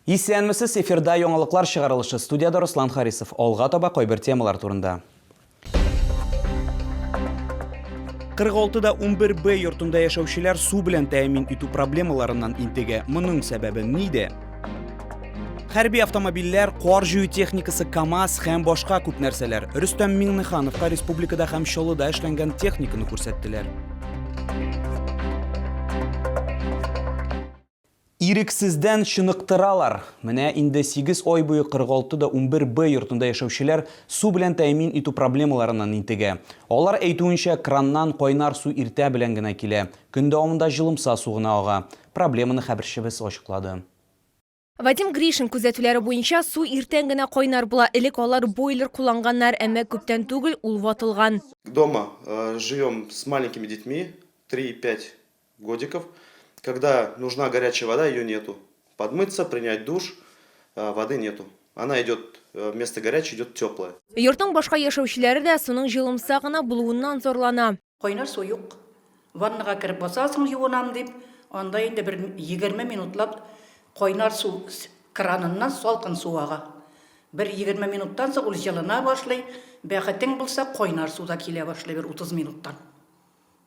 Исәнмесез, эфирда яңалыклар чыгарылышы. Студиядә Руслан Харисов. Алга таба кайбер темалар турында. 46 да 11 Б йортында яшәүчеләр су белән тәэмин итү проблемаларыннан интегә. Моның сәбәбе нидә? Хәрби автомобильләр, кар җыю техникасы, КАМАЗ һәм башка күп нәрсәләр. Рөстәм Миңнехановка республикада һәм Чаллыда эшләнгән техниканы күрсәттеләр. Ирексездән чыныктыралар. Менә инде 8 ай буе 46 да 11 Б йортында яшәүчеләр су белән тәэмин итү проблемаларыннан интегә. Алар әйтүенчә, краннан кайнар су иртә белән генә килә, көн дәвамында җылымса су гына ага. Проблеманы хәбәрчебез ачыклады. Вадим Гришин күзәтүләре буенча, су иртән генә кайнар була. Элек алар бойлер кулланганнар, әмма күптән түгел ул ватылган. Дома живем с маленькими детьми, 3-5 годиков. Когда нужна горячая вода, ее нету. Подмыться, принять душ, воды нету. Она идет, вместо горячей идет теплая. Йортның башка яшәүчеләре дә суның җылымса гына булуыннан зарлана. Кайнар су юк. Ваннага кереп басасың, юынам дип, анда инде бер егерме минутлап кайнар су краныннан салкын су ага. Бер егерме минуттан соң ул җылына башлый, бәхетең булса, кайнар су да килә башлый бер утыз минуттан.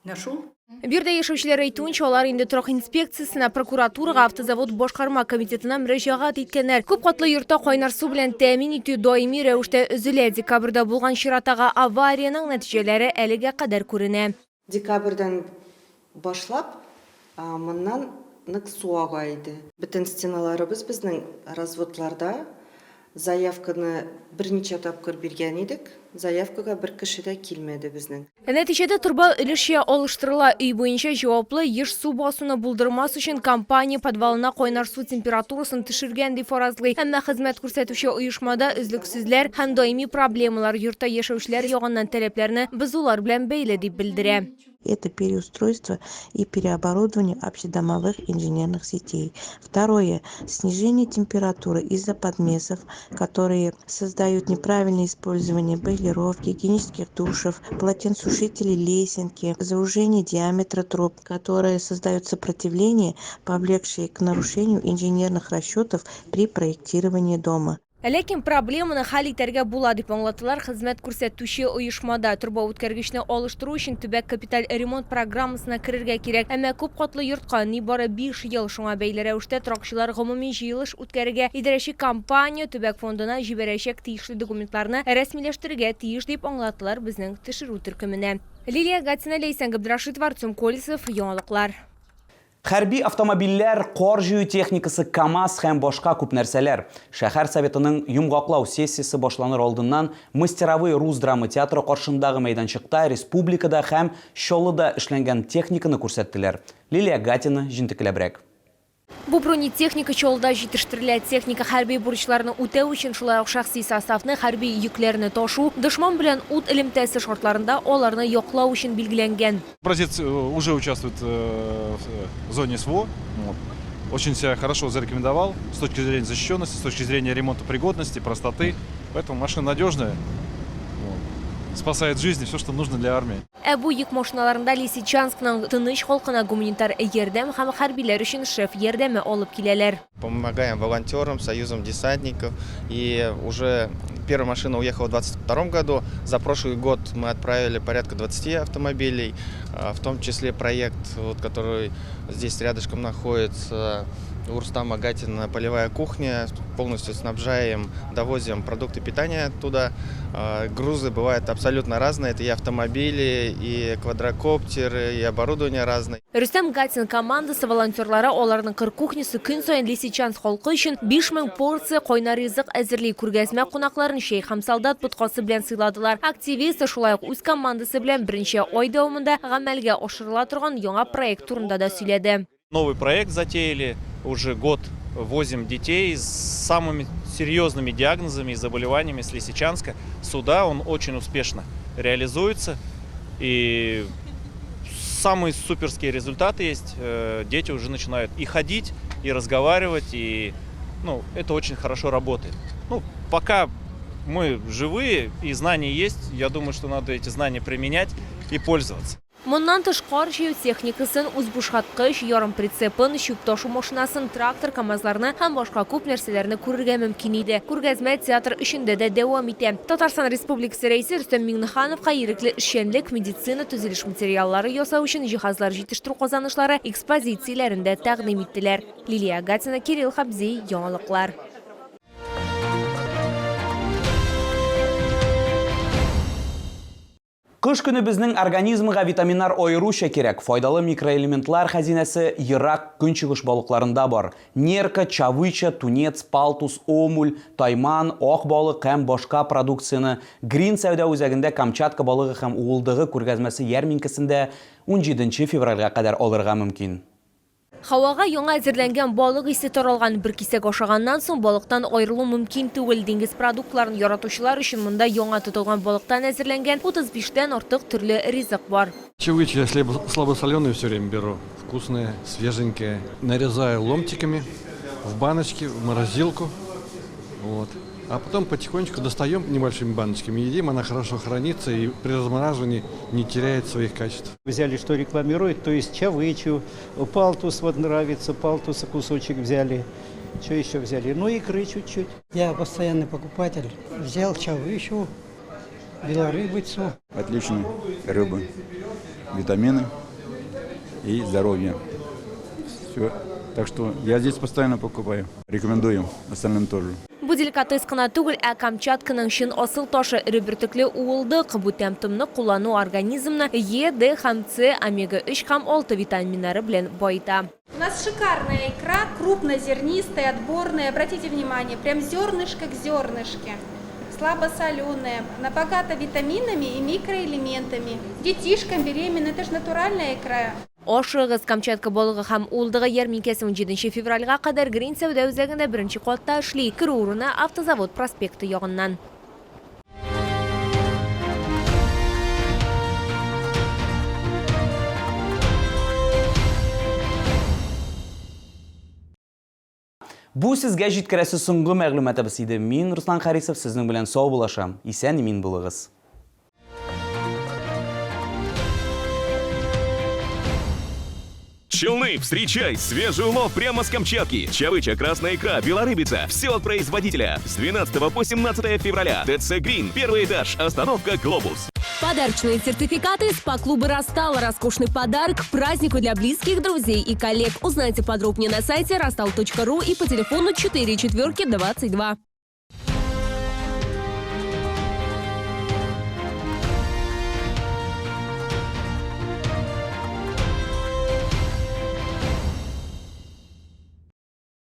Менә шул. Биредә яшәүчеләр әйтүенчә, алар инде торак инспекциясенә, прокуратурага, автозавод башкарма комитетына мөрәҗәгать иткәннәр. Күп катлы йортта кайнар су белән тәэмин итү даими рәвештә өзелә. Декабрьдә булган чираттагы авариянең нәтиҗәләре әлегә кадәр күренә. Декабрьдән башлап моннан нык су ага иде. Бөтен стеналарыбыз безнең разводларда. Заявканы берничә тапкыр биргән идек. Заявкага бер кеше дә килмәде безнең. Нәтиҗәдә торба өлешчә алыштырыла. Өй буенча җаваплы еш су басуны булдырмас өчен компания подвалына кайнар су температурасын төшергән дип фаразлый. Әмма хезмәт күрсәтүче оешмада өзлексезләр һәм даими проблемалар йортта яшәүчеләр ягыннан таләпләрне бозулар белән бәйле дип белдерә. Это переустройство и переоборудование общедомовых инженерных сетей. Второе. Снижение температуры из-за подмесов, которые создают неправильное использование бойлеров, гигиенических душев, полотенцесушителей, лесенки, заужение диаметра труб, которые создают сопротивление, повлекшее к нарушению инженерных расчетов при проектировании дома. Ләкин проблеманы хәл итәргә була, дип аңлаттылар хезмәт күрсәтүче оешмада. Торба үткәргечне алыштыру өчен төбәк капиталь ремонт программасына керергә кирәк. Әмма күп катлы йортка нибары биш ел. Шуңа бәйле рәвештә торакчылар гомуми җыелыш үткәрергә, идарәче компания төбәк фондына җибәрәчәк тиешле документларны рәсмиләштерергә тиеш, дип аңлаттылар безнең төшерү төркеменә. Лилия Гатина, Ләйсән Габдрашитова, Артем Колесов, Яңалыклар. Хәрби автомобильләр, кар җыю техникасы, КАМАЗ һәм башка күп нәрсәләр. Шәһәр Советының йомгаклау сессиясе башланыр алдыннан Мастеровые рус драма театры каршындагы мәйданчыкта республикада һәм Чаллыда эшләнгән техниканы күрсәттеләр. Лилия Гатина җентекләбрәк. Бу бронетехника Чаллыда җитештерелә. Техника хәрби бурычларны үтәү өчен, шулай ук шәхси составны, хәрби йөкләрне ташу, дошман белән ут элемтәсе шартларында аларны яклау өчен билгеләнгән. Образец уже участвует в зоне СВО. Вот. Очень себя хорошо зарекомендовал с точки зрения защищенности, с точки зрения ремонтопригодности, простоты. Поэтому машина надежная, вот. Спасает жизни, все, что нужно для армии. Ә бу йөк машиналарында Лисичанскның тыныч халкына гуманитар ярдәм һәм хәрбиләр өчен шеф ярдәме алып киләләр. Помогаем волонтерам, союзам десантников. И уже первая машина уехала в 2022 году. За прошлый год мы отправили порядка 20 автомобилей, в том числе проект, вот, который здесь рядышком находится, у Рустама Гатина «Полевая кухня». Полностью снабжаем, довозим продукты питания туда. Грузы бывают абсолютно разные. Это и автомобили, и квадрокоптеры, и оборудование разное. Рөстәм Гатин командасы волонтерлары, аларның кыр кухнясы көн саен Лисичанск халкы өчен 5000 порция кайнар ризык әзерли. Күргәзмә кунакларын чәй һәм солдат боткасы белән сыйладылар. Активист шулай ук үз командасы белән берничә ай дәвамында гамәлгә ашырыла торган яңа проект турында да сөйләде. Новый проект затеяли, уже год возим детей с самыми серьезными диагнозами и заболеваниями с Лисичанска сюда. Он очень успешно реализуется. И самые суперские результаты есть. Дети уже начинают и ходить, и разговаривать, и ну, это очень хорошо работает. Ну, пока мы живые и знания есть, я думаю, что надо эти знания применять и пользоваться. Моннан тыш, кар җыю техникасын, үзбушаткыч, ярымприцепын, чүп ташу машинасын, трактор, КАМАЗларны һәм башка күп нәрсәләрне күрергә мөмкин иде. Күргәзмә театр эчендә дә дәвам итә. Татарстан Республикасы Рәисе Рөстәм Миңнехановка ирекле эшчәнлек, медицина, төзелеш материаллары ясау өчен җиһазлар җитештерү казанышлары экспозицияләрен дә тәкъдим иттеләр. Лилия Гатина, Кирилл Хабзей, Яңалыклар. Кыш көне безнең организмга витаминнар аеруча кирәк. Файдалы микроэлементлар хәзинәсе Ерак Көнчыгыш балыкларында бар. Нерка, чавыча, тунец, палтус, омуль, тайман, ак балык һәм башка продукцияне Грин сәүдә үзәгендә Камчатка балыгы һәм уылдыгы күргәзмәсе ярминкәсендә унҗиденче февральгә кадәр алырга мөмкин. Һавага яңа әзерләнгән балык исе таралган. Бер кисәк ашаганнан соң, балыктан аерылу мөмкин түгел. Диңгез продуктларын яратучылар өчен монда яңа тотылган балыктан әзерләнгән 35 тән артык төрле ризык бар. Чавыча я слабосоленую все время беру. Вкусная, свеженькая. Нарезаю ломтиками в баночки, в морозилку. Вот. А потом потихонечку достаем небольшими баночками, едим, она хорошо хранится и при размораживании не теряет своих качеств. Взяли, что рекламируют, то есть чавычу, палтус вот нравится, палтуса кусочек взяли. Что еще взяли? Ну, икры чуть-чуть. Я постоянный покупатель. Взял чавычу, белорыбицу. Отличные рыбы, витамины и здоровье. Все. Так что я здесь постоянно покупаю. Рекомендую остальным тоже. Бу деликатес кына түгел, ә Камчатканың чын асыл ташы, эре бөртекле уылдык. Бу тәм-томны куллану организмны Е, Д һәм С, омега-3 һәм 6 витаминнары белән баета. У нас шикарная икра, крупнозернистая, отборная. Обратите внимание, прям зернышко к зернышке. Слабосоленая, она богата витаминами и микроэлементами. Детишкам, беременным, это же натуральная икра. Ашыгыз, Камчатка балыгы һәм уылдыгы ярминкәсе унҗиденче февральгә кадәр Грин сәүдә үзәгендә беренче катта эшли. Керү урыны, Автозавод проспекты ягыннан. Бу сезгә җиткерәсе соңгы мәгълүматыбыз иде. Мин, Руслан Харисов, сезнең белән саубуллашам. Исән-имин булыгыз. Челны, встречай! Свежий улов прямо с Камчатки! Чавыча, красная икра, белорыбица. Все от производителя. С 12 по 17 февраля. ТЦ Грин, первый этаж, остановка Глобус. Подарочные сертификаты спа-клуба «Растал». Роскошный подарок к празднику для близких, друзей и коллег. Узнайте подробнее на сайте rastal.ru и по телефону 4 четверки 22.